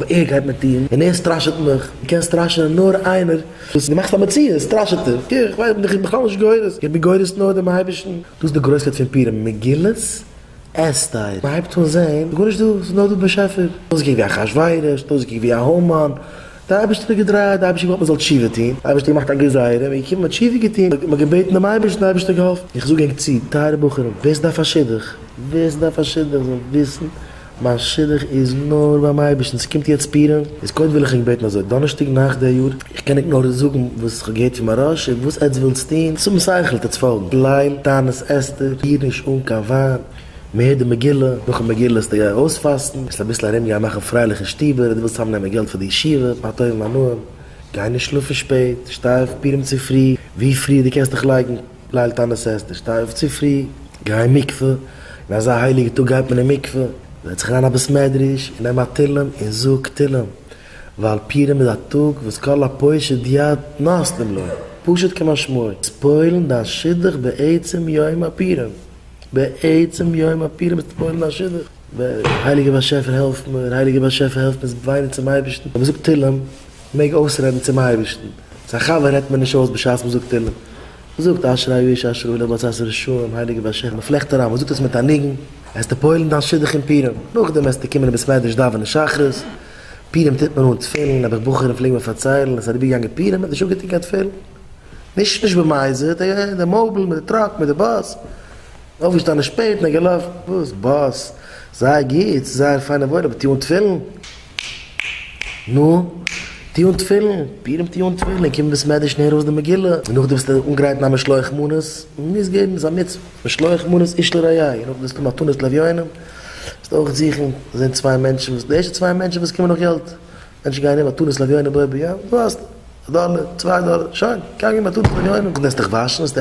אבער ער גייט מיר טון, און ער סטראשעט מיך, דו קענסט סטראשענען נאר איינער וואס דו מאכסט א מציאות, סטראשעט ער, איך ווייס איך בין בכלל נישט גורס, איך בין גורס נאר דעם אייבערשטן. דאס איז די גרויסקייט פון פורים, מגילת אסתר, מען הייבט אן זען, ס'איז גארנישט דא, ס'איז נאר דא באשעפער, אויסגעקוקט ווי אחשורוש, אויסגעקוקט ווי א המן, דער אייבערשטער האט געדרייט, דער אייבערשטער האט געוואלט מען זאל תשובה טון, דער אייבערשטער האט געמאכט א גזירה, מען איז געקומען מען האט תשובה געטון, מען האט געבעטן דעם אייבערשטן, דער אייבערשטער האט געהאלפן. איך זאג ענק צו, טייערע בחורים, ווער ס'דארף א שידוך, ווער ס'דארף א שידוך זאל וויסן, מיין שידוך איז נאר ביים אייבערשטן, ס'קומט יעצט פורים, איז קודם וויל איך ענק בעטן אזוי, דאנערשטאג נאכט די יאר, איך קען ענק נאר זאגן וואס איך האב געהערט פון מוהרא"ש און וואס עטץ ווילטס טון, צום שכל טוטס פאלגן, ליל תענית אסתר, ריר נישט אן קיין וויין, מ'הערט די מגילה, נאכן מגילה וועסטו גיין אויספאסטן, וועסט אביסל ארום גיין מאכן פרייליך אין שטיבער, דו ווילסט צוזאמנעמען געלט פאר די ישיבה, מה טוב ומה נעים, גיי נישט שלאפן שפעט, שטיי אויף פורים צופרי, ווי פריער דו קענסט דיך לייגן, ליל תענית אסתר, שטיי אויף צופרי, גיי אין מקווה, אין אזא הייליגע טאג גייט מען אין מקווה, זעץ זיך אריין א בית מדרש און נעם א תהלים און זאג תהלים, ווייל פורים איז א טאג וואס כל הפושט יד נותנים לו, פשוט כמשמעו, פועל'ן דיין שידוך בעצם יום הפורים. בעצם יום הפורים איז פועל'ן א שידוך. הייליגער באשעפער העלף מיר, הייליגער באשעפער העלף מיר, וויינען צום אייבערשטן, ווען מ'זאגט תהלים מעג אויסרעדן צום אייבערשטן, צו א חבר רעדט מען נישט אויס בשעת מ'זאגט תהלים, מ'זאגט אשרי האיש אשר הלך בעצת רשעים, הייליגער באשעפער, מ'פלעכט אריין, מ'זאגט עס מיט א ניגון, וועסטו פועל'ן דיין שידוך אין פורים, נאכדעם וועסטו קומען אין בית מדרש דאווענען שחרית, פורים טוט מען אן תפילין, נעבעך בחורים פלעגן מיר פארציילן, עס איז אריבערגעגאנגען פורים, מ'האט נישט אנגעטון קיין תפילין. נישט נישט במזיד, די mobile מיט די truck מיט די באס, אויפגעשטאנען שפעט און געלאפן, וואס באס? זייער גוט, ס'איז זייער פיינע וואויל, אבער טוה אן תפילין, נו, טוה אן תפילין, פורים טוה אן תפילין, קום אין בית מדרש און הער אויס די מגילה, און נאכדעם וועסטו אנגרייטן א משלוח מנות, מ'מוז געבן, ס'איז א מצוה, משלוח מנות איש לרעהו, און נאכדעם וועסטו מתנות לאביונים, וועסטו אויך זוכן, זען צוויי מענטשן, וואס די ערשטע צוויי מענטשן וואס קומען נאך געלט, מענטשן גייען ארום מתנות לאביונים בו ביום, דא האסטו. א דאלער, צוויי דאלער, שוין, גיי גיב מתנות לאביונים, דו וועסט דיך וואשן, וועסט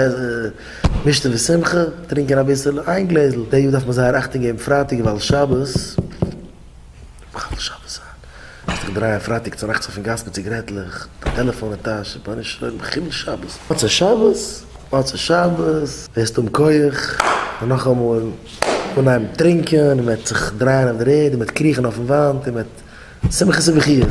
משתה ושמחה, טרינקען אביסעלע, איין גלעזל, די יאר דארף מען זייער אכטונג געבן פרייטאג ווייל שבת, מחלל שבת זיין, וועסט דיך דרייען פרייטאג צונאכטס אויפן גאס מיט ציגרעטלעך, דיין טעלעפאן אין טאש, רבונו של עולם, חילול שבת, מוצאי שבת, מוצאי שבת, וועסט האבן כח, און נאכאמאל אנהייבן טרינקען, און מען וועט זיך דרייען אויף דער ערד, און מען וועט קריכן אויפן וואנט, און מען וועט שמחות ובכיות.